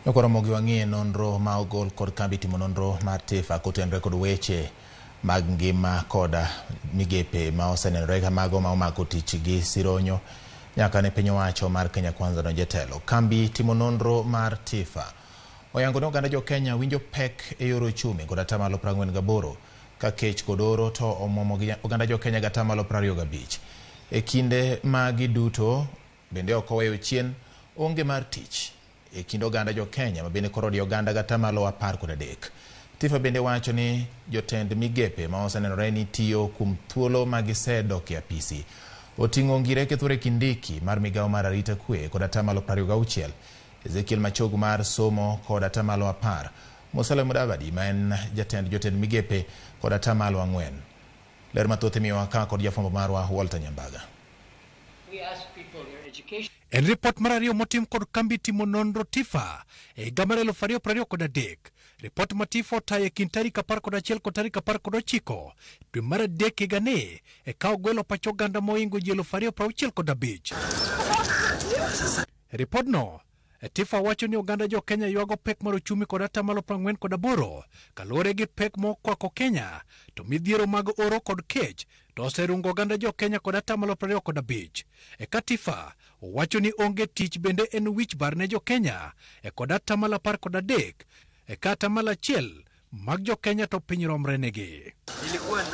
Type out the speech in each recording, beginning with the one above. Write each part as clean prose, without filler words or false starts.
Nokoromo gi wang'iye nonro ma ogol kod kambi timo nonro mar TIFA kotenore kod weche mag ngima kod migepe ma osenenore ka mago ma omako tich gi sironyo nyaka ne piny owacho mar Kenya Kwanza donjo e telo. Kambi timo nonro mar TIFA oyango ni oganda jo Kenya winjo pek e yor ochumi kod atamalo 48 ka kech kod oro to omuomo gi oganda jo Kenya gi atamalo 25. E kinde magi duto bende ok oweyo chien onge mar tich e kind oganda jo Kenya ma bende koro odiyo oganda gi atamalo 13. TIFA bende wacho ni jotend migepe ma osenenore ni tiyo kuom thuolo ma gisedok e apisi oting'o Ngire Kithure Kindiki mar migawo mar arita kwe kod atamalo 26, Ezekiel Machogu mar somo kod atamalo 10, Musalia Mudavadi ma en jatend jotend migepe kod atamalo 4. Ler mathoth imiyowa ka kod jafwambo marwa Walter Nyambaga. En ripot mar ariyo motim kod kambi timo nonro TIFA e higa mar 2023. Ripot ma TIFA otayo e kind tarik 11 kod tarik 19 dwe mar adek higani e ka ogwelo pach oganda mohingo ji 2065. E ripodno, TIFA wacho ni oganda jo Kenya ywago pek mar ochumi kod atamalo 48 kaluwore gi pek mokwako Kenya to midhiero mag oro kod kech to oserungo oganda jo Kenya kod atamalo 25. Eka TIFA wacho ni onge tich bende en wich bar ne jo Kenya e kod atamalo 13 eka atamalo 1 mag jo Kenya to piny romre negi.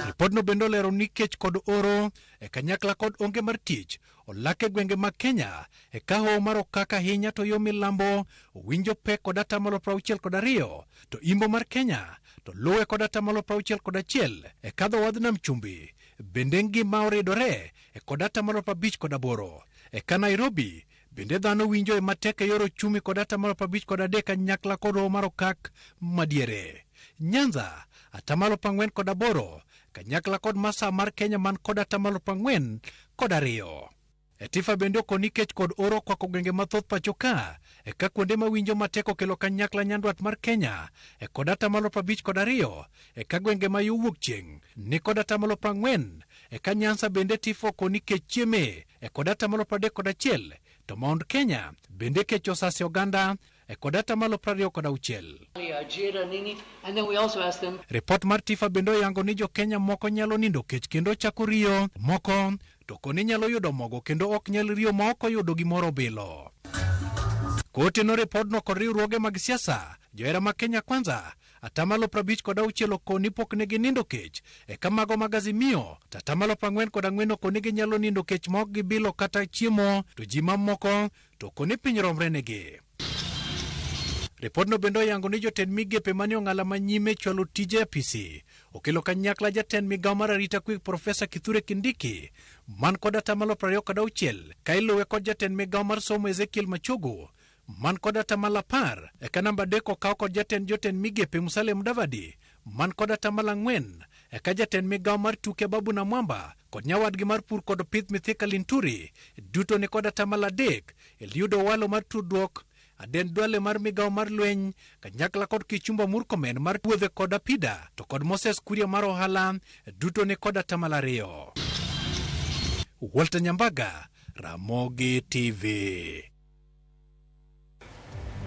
Ripodno bende olero ni kech kod oro e kanyakla kod onge mar tich olak e gwenge mag Kenya e ka hoho mar okak ahinya to yo milambo winjo pek kod atamalo 62 to imbo mar Kenya to luwe kod atamalo 61 e kadho wadh nam chumbi bende ngima oridore e kod atamalo 58 e ka Nairobi bende dhano winjo e matek e yor ochumi kod atamalo 53 kanyakla kod hoho mar okak madiere. Nyanza atamalo 48 kanyakla kod masa mar Kenya man kod atamalo 42. E TIFA bende okoni kech kod oro kwako gwenge mathoth pacho ka e ka kuonde mawinjo matek okelo kanyakla nyandwat mar Kenya e kod atamalo 52 e ka gwenge ma yo wuok chieng' ni kod atamalo 40 e ka Nyanza bende TIFA okoni kech chieme e kod atamalo 31 to Mount Kenya bende kech osase oganda e kod atamalo 26. Ripot mar TIFA bende oyango ni jo Kenya moko nyalo nindo kech kendo chako riyo, moko to koni nyalo yudo mogo kendo ok nyal riyo ma ok oyudo gimoro bilo. Koteno ripodno kod riwruoge mag siasa, johera mag Kenya Kwanza, atamalo 56 okoni pok ne ginindo kech, eka mago mag Azimio to atamalo 44 okoni ginyalo nindo kech ma ok gibilo kata chiemo, to ji mamoko to okoni piny romre negi. Ripodno bende oyango ni jotend migepe mane ong'ala ma nyime chwalo tije e apisi okelo kanyakla jatend migawo mar arita kwe Profesa Kithure Kindiki man kod atamalo 26 ka iluwe kod jatend migawo mar somo Ezekiel Machogu man kod atamalo 10 eka namba 3 okaw kod jatend jotend migepe Musalia Mudavadi man kod atamalo 4 eka jatend migawo mar tuke Ababu Namwamba kod nyawadgi mar pur kod pith Mithika Linturi duto ni kod atamalo 3 Eliud Owalo mar tudruok Aden Duale mar migawo mar lweny kanyakla kod Kipchumba Murkomen mar wuodhe kod Apida to kod Moses Kuria mar ohala duto ni kod atamalo 2. Walter Nyambaga, Ramogi TV.